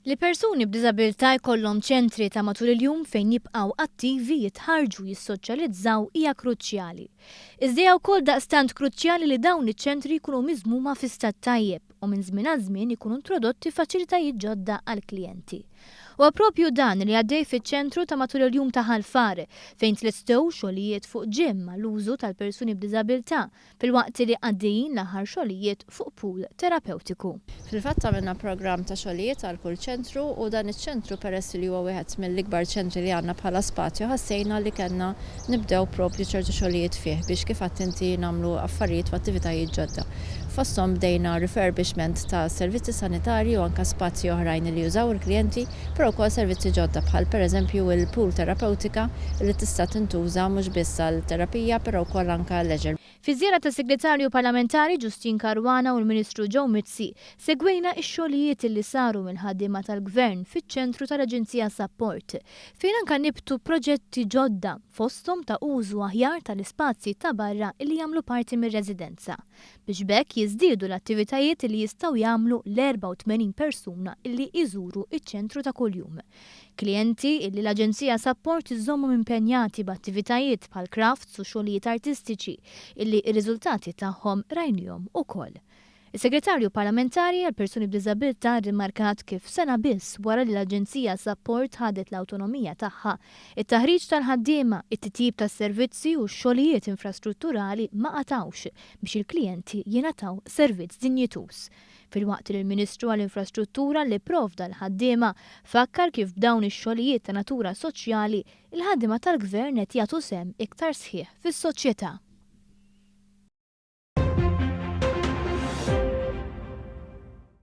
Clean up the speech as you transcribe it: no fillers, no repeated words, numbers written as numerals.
Li persuni b'diżabilità jkollhom ċentri ta' matul il-jum fejn jibqgħu attivi, jitħarrġu u jissoċjalizzaw hija kruċjali. Iżda hija wkoll daqstant kruċjali li dawn iċ-ċentri jkunu miżmuma fi stat tajjeb u minn żmien għal żmien ikunu introdotti faċilitajiet ġodda għall-klijenti. Huwa proprju dan li għaddej fiċ-ċentru ta' matul il-jum ta' Ħal Far, fejn tlestew xogħlijiet fuq gym għall-użu tal-persuni b'diżabilità filwaqt li għaddejjin l-aħħar xogħlijiet fuq pool terapewtiku. Fil-fatt għamilna programm ta' xogħlijiet għal kull ċentru u dan iċ-ċentru peress li huwa wieħed mill-ikbar ċentri li għandna bħala spazju ħassejna li kellna nibdew proprju ċertu xogħlijiet fih biex kif għedt inti nagħmlu affarijiet u attivitajiet ġodda. Fosthom bdejna refurbishment ta' servizzi sanitarji u anke spazji oħrajn li jużaw il-klijenti però wkoll servizzi ġodda bħal pereżempju il-pool terapewtika li tista' tintuża mhux biss għal terapija però wkoll anke leisure. Fiż-żjara tas-Segretarju Parlamentari Justyne Caruana u l-Ministru Joe Mizzi, segwejna x-xogħlijiet li saru mill-ħaddiema tal-Gvern fiċ-ċentru tal-Aġenzija Sapport, fejn anke nibtu proġetti ġodda, fosthom ta' użu aħjar tal-ispazji ta' barra li jagħmlu parti mir-residenza. biex b'hekk jiżdiedu l-attivitajiet li jistgħu jagħmlu l-84 persuna li jżuru ċ-ċentru ta' kuljum. Klijenti li l-Aġenzija Sapport iżżommhom impenjati b'attivitajiet bħal crafts u xogħlijiet artistiċi li r-riżultati tagħhom rajnihom ukoll. Is-Segretarju Parlamentari għall-Persuni b'Diżabilità rrimarkat kif sena biss wara li l-Aġenzija Sapport ħadet l-awtonomija tagħha, it-taħriġ tal-ħaddiema, it-titjib tas-servizzi u x-xogħlijiet infrastrutturali ma qatgħux biex il-klijenti jingħataw servizz dinjituż. Filwaqt li l-Ministru għall-Infrastruttura li pprovda l-ħaddiema fakkar kif b'dawn ix-xogħlijiet ta' natura soċjali, il-ħaddiema tal-Gvern qed jagħtu sehem iktar sħiħ fis-soċjetà.